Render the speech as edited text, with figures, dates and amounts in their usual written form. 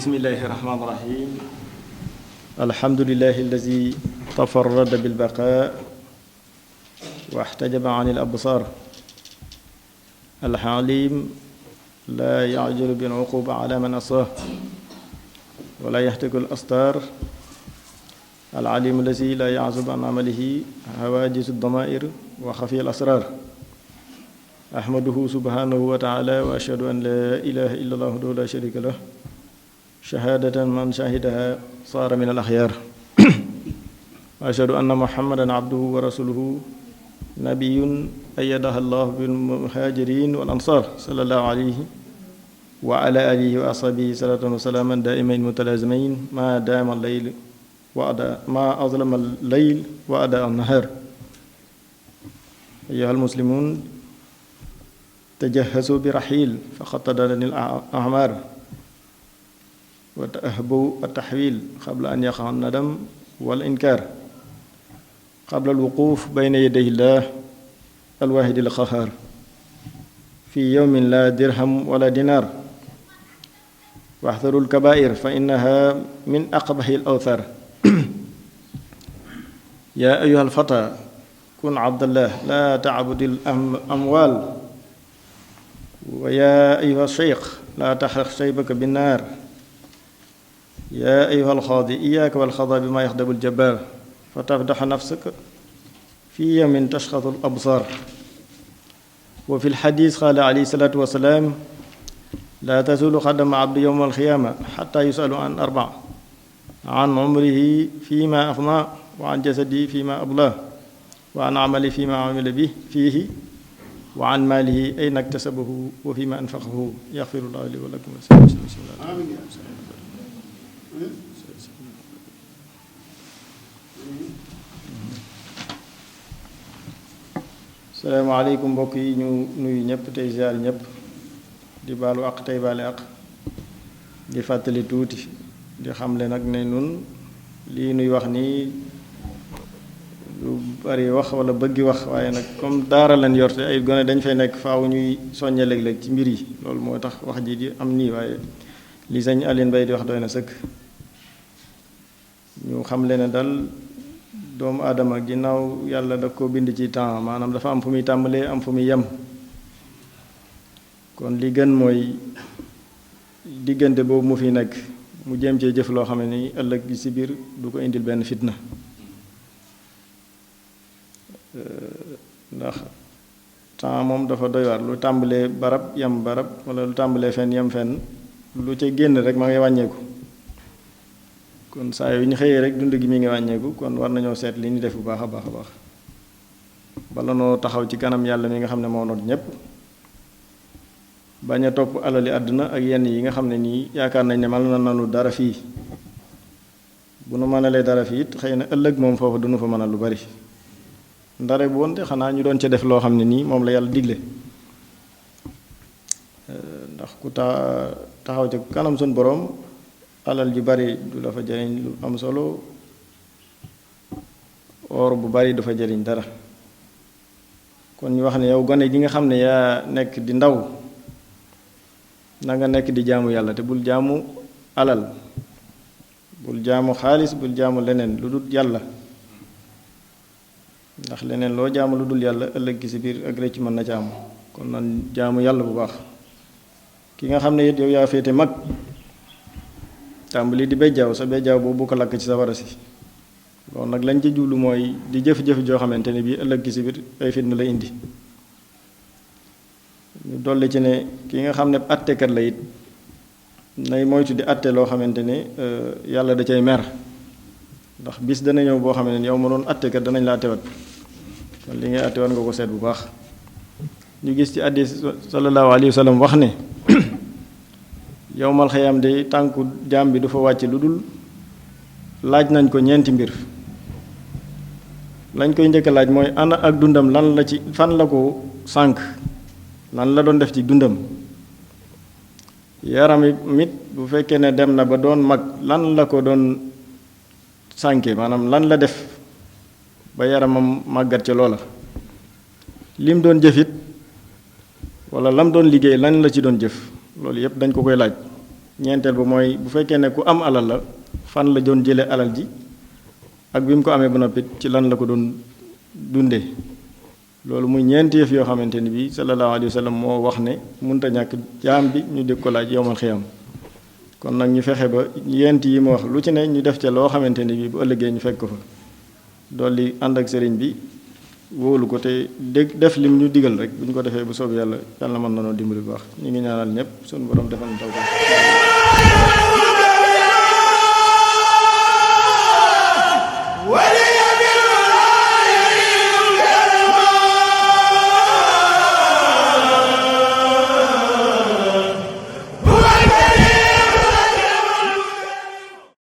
bismillahi rahmaani rahim alhamdulillahi allazi tafarrada bilbaqa waxtajaba an alabsar alxalim la yacjulu biluquba ala man asah wala yaxtaku alastar العليم الذي لا يعزب عن عمله هواجس الضمائر وخفي الأسرار أحمده سبحانه وتعالى وأشهد أن لا إله إلا الله وحده لا شريك له شهادة من شهدها صار من الأخيار وأشهد أن محمدا عبده ورسوله نبي أيدها الله بالمهاجرين والأنصار صلى الله عليه وعلى آله وأصحابه صلاة وسلاما دائمين متلازمين ما دام الليل ما أظلم الليل وأداء النهار أيها المسلمون تجهزوا برحيل فقد تدني الأعمار وتأهبوا التحويل قبل أن يقع الندم والإنكار قبل الوقوف بين يدي الله الواحد القهار في يوم لا درهم ولا دينار واحذروا الكبائر فإنها من أقبح الأوثار يا أيها الفتى كن عبد الله لا تعبد الأموال ويا أيها الشيخ لا تحرق شيبك بالنار يا أيها الخاضي إياك والخضا بما يخدب الجبار فتفضح نفسك في يوم تشخص الأبصار وفي الحديث قال عليه الصلاة والسلام لا تزول قدم عبد يوم القيامة حتى يسأل عن أربع عن عمره فيما أفنى وعن جسده فيما أبلاه وعن عمله فيما عمل به فيه وعن ماله أين اكتسبه وفيما أنفقه يغفر الله لي ولكم آمين. salaamaaleykum mbokk yi ñu nuyu ñëpp tey ziar ñëpp di baalu àq tey baale àq di fàttali tuuti di xamle nag ne nun lii nuy wax nii lu bari wax wala bëggi wax waaye nag comme daara lañ yor te ay gone dañ fay nekk faaw ñuy soññe léeg-léeg ci mbir yi loolu moo tax wax ji di am nii waaye li sëñ Aline Bay di wax doy na sëkk ñu xamle ne dal doomu aadama ginnaaw yàlla daf ko bind ci temps maanaam dafa am fu muy tàmbalee am fu muy yem kon li gën mooy diggante boobu mu fi nekk mu jéem cee jëf loo xam ne ni ëllëg gi ci biir du ko indil benn fitna ndax temps moom dafa doy waar lu tàmbalee barab yem barab wala lu tàmbalee fenn yem fenn lu ca génn rek ma ngay wàññeeku kon saa yu ñu xëyee rek dund gi mi ngi wàññeeku kon war nañoo seet li ñu def bu baax a baax a baax bala noo taxaw ci kanam yàlla mi nga xam ne moo noot ñépp bañ a topp alali àdduna ak yenn yi nga xam ne nii yaakaar nañ ne mën na nanu dara fii bu nu mënalee dara fii it xëy na ëllëg moom foofu du nu fa mënal lu bari ndare bu wonte xanaa ñu doon ca def loo xam ne nii moom la yàlla digle ndax ku taxaw ca kanam suñ boroom alal ju bari du la fa jariñ lu am solo or bu bari du fa jariñ dara kon ñu wax ne yow gone gi nga xam ne yaa nekk di ndaw na nga nekk di jaamu yàlla te bul jaamu alal bul jaamu xaalis bul jaamu leneen lu dul yàlla ndax leneen loo jaamu lu dul yàlla ëllëg gi ci biir ak rëcc mën na ca am kon nan jaamu yàlla bu baax ki nga xam ne it yow yaa féete mag tàmbali di bejjaaw sa bejjaaw boobu bu ko lakk ci safara si loolu nag lañ ci jublu mooy di jëf-jëf joo xamante ne bii ëllëg gi ci biir ay fitna la indi ñu dolli ci ne ki nga xam ne attekat la it nay moytu di atte loo xamante ne yàlla da cay mer ndax bis dana ñëw boo xam ne yow ma doon attekat danañ laa tewat kon li ngay atte war nga ko seet bu baax ñu gis ci hadiis sallallahu alayhi wa sallam wax ne yowmal xayaam de tànku jaam bi du fa wàcc lu dul laaj nañ ko ñeenti mbir lañ koy njëkk laaj mooy ana ak dundam lan la ci fan la ko sànk lan la doon def ci dundam yaram mit bu fekkee ne dem na ba doon mag lan la ko doon sànke maanaam lan la def ba yaramam màggat ca loola lim doon jëfit wala lam doon liggéey lan la ci doon jëf loolu yépp dañ ko koy laaj ñeenteel ba mooy bu fekkee ne ku am alal la fan la doon jëlee alal ji ak bi mu ko amee ba noppi ci lan la ko doon dundee loolu muy ñeenti yëf yoo xamante ni bii sallallahu alayhi wa sallam moo wax ne munta ñàkk jaam bi ñu dégg ko laaj yowmal xiyam kon nag ñu fexe ba yent yi ma wax lu ci ne ñu def ca loo xamante ni bii bu ëllëgee ñu fekk ko fa dolli ànd ak sëriñ bi wóolu ko te def lim ñu digal rek bu ñu ko defee bu soob yàlla yàlla mën na noo dimbali bu baax ñu ngi ñaanal ñëpp suñu borom defal ñu taw